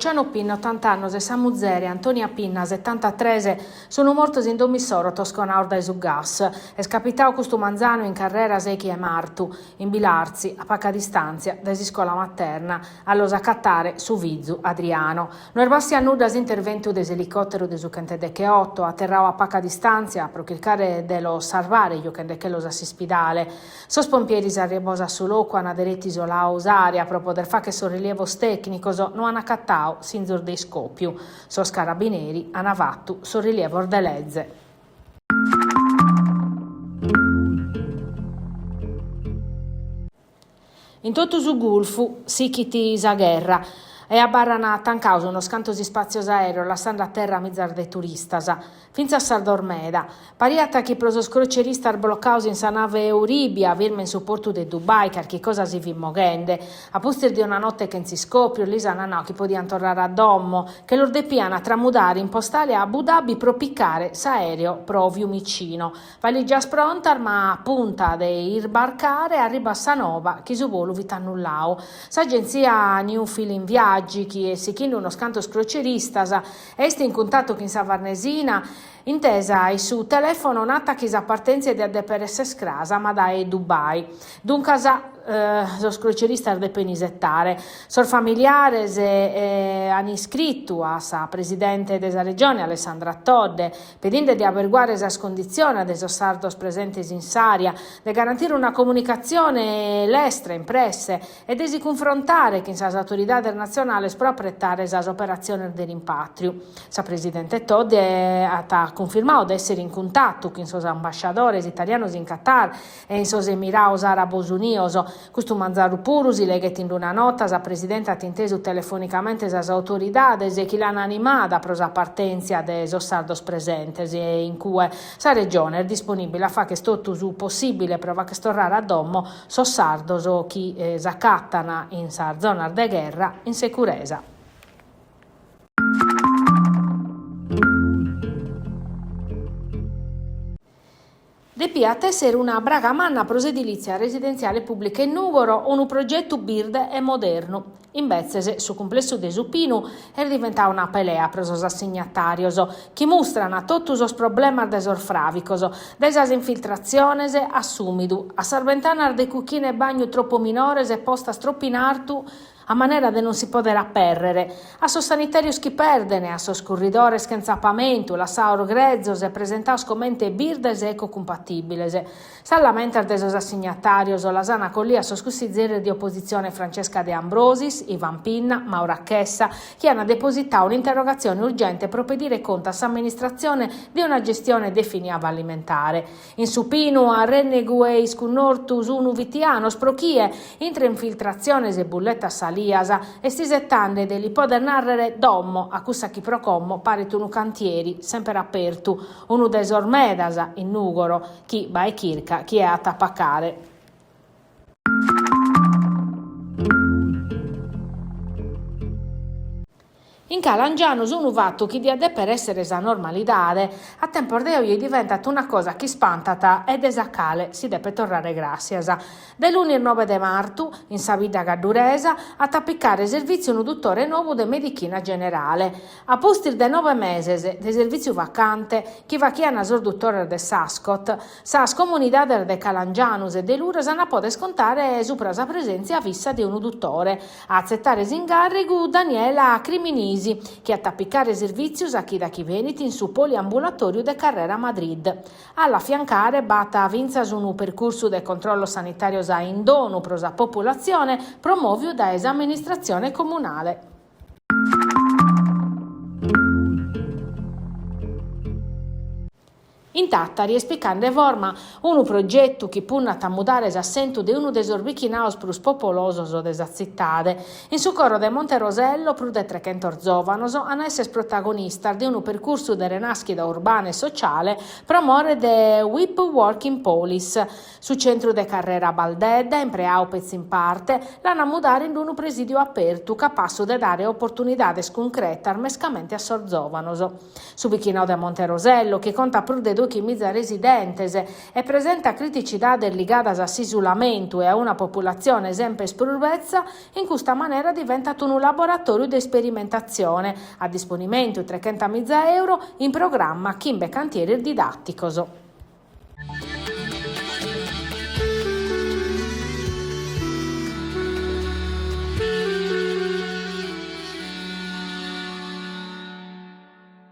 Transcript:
Luciano Pinna, otant'annos, e sa muzere, Antonia Pinna, setantatres, sunu mortos in domo issoro tosconados dae su gas. Est capitadu custu manzanu in carrera sèichi 'e martu, in Bilartzi, a paca distàntzia dae s'iscola materna, a los acatare su fizu Adriano. No est bastiadu a nudda s'interventu de s'elicòteru de su chenteddecheoto, aterradu a paca distàntzia pro chircare de los sarvare juchendechelos a s'ispidale. Sos pompieris arribados a su locu an deretu isoladu s'àrea pro poder fagher sos rilievos tècnicos, no an acatadu sinzos de iscòpiu. Sos carabineri an fatu sos rilievos de leze. In totu su Gulfu sichit sa gherra e abarran tancados unos cantos ispàtzios aèreos lassende a terra mizas de turistas, fintzas sardos meda. Pariat chi pro sos croceristas blocados in sa nave Euribia, firma in su portu de Dubai, carchi cosa si fit moghende. A pustis de una note chentza iscòpios lis an nadu chi podiant torrare a domo, che los depiant tramudare in postale a Abu Dhabi pro picare s'aèreo pro Fiumicino. Valigias prontas ma a punta de isbarcare arribat sa nova chi su volu fit annulladu. S'agentzia New Feeling Viaggi, chi est sighende unos cantos croceristas, est in cuntatu chin sa Farnesina, intesa in su telefono nat chi sa partèntzia diat dèpere esser cras ma dae Dubai. Duncas sos croceristas depen isetare. Sos familiares an iscritu a sa presidente de sa Regione Alessandra Todde, pedinde de aberguare sas conditziones de sos sardos presentes in s'àrea, de garantire una comunicatzione lestra, in presse, e de si cunfrontare chin sas autoridades natzionales pro apretare sas operatziones de rimpàtriu. Sa presidente Todde at cunfirmadu de èssere in cuntatu chin sos ambasciadores italianos in Qatar e in sos Emirados Àrabos Unidos. Custu manzanu puru, si leghet in una nota, sa presidente at intesu telefonicamente sas autoridades chi l'an animada pro sa partèntzia de sos sardos presentes in cue. Sa Regione est disponìbile a fagher totu su possìbile pro fagher torrare a domo sos sardos chi s'acatan in sas zonas de gherra in securesa. Depiat èssere una braga manna pro s'edilìtzia residentziale pùblica in Nùgoro, unu progetu birde e modernu. Imbetzes, su cumplessu de Su Pinu est diventadu una pelea pro sos assignatàrios, chi mustran totu sos problemas de sos fràvicos, dae sas infiltratziones a s'ùmidu, a sas bentanas de cuchina e bagnu tropu minores e postas tropu in artu, a manera de non si pòdere apèrrere, a sos sanitàrios chi perden, a sos curridores chentza pamentu, lassados grezos e presentados comente birdes e ecocumpatìbiles. Sas lamentas de sos assignatàrios las an collias sos cussizeris de opositzione Francesca De Ambrosis, Ivan Pinna, Maura Chessa, chi an depositadu un'interrogatzione urgente pro pedire contu a s'amministratzione de una gestione definia fallimentare. In Su Pinu, arrennegu e iscunnortu sunu fitianos pro chie, intre infiltratziones e bulletas salias, est isetande de li poder nàrrere domo a cussa chi pro como paret unu cantieri semper apertu, unu de sos medas in Nùgoro chi bae chirca chie at a pacare. In Calangianus unu fatu chi diat dèpere èssere sa normalidade, a tempos de oje diventat una cosa chi ispantat e de sa cale si depet torrare gràssias. De lunis nobe de martu, in sa bidda gadduresa, at a picare servìtziu unu dutore nou de medichina generale. A pustis de nobe meses de servìtziu vacante chi fachian sos dutores de s'Ascot, Sas comunidades de Calangianus e de Luras an a poder contare supra sa presèntzia fissa de unu dutore. A atzetare s'ingàrrigu Daniela Criminisi, chi at a picare servìtziu sa chida chi benit in su poliambulatòriu de carrera Madrid. A l'afiancare b'at fintzas unu percursu de controllos sanitàrios a indonu pro sa populatzione promòviu dae s'amministratzione comunale. In Tàtari est picande forma unu progetu chi punnat a mudare s'assentu de unu de sos bichinados prus popolosos de sa tzitade. In su coro de Monte Rosello prus de trechentos zòvanos an a èssere protagonistas de unu percursu de renàschida urbana e sociale pro more de Weep Working Polis. Su centru de carrera Baldedda, impreadu petzi in parte, l'an a mudare in unu presìdiu apertu capassu de dare oportunidades cuncretas mescamente a sos zòvanos. Su bichinadu de Monte Rosello, chi contat prus de. dòighimiza residentes e presentat criticidades ligadas a s'isulamentu e a una populatzione semper prus betza, in custa manera diventat unu laboratòriu de isperimentatzione, a disponimentu trecentamiza euro, in programma chimbe cantieris didàticos.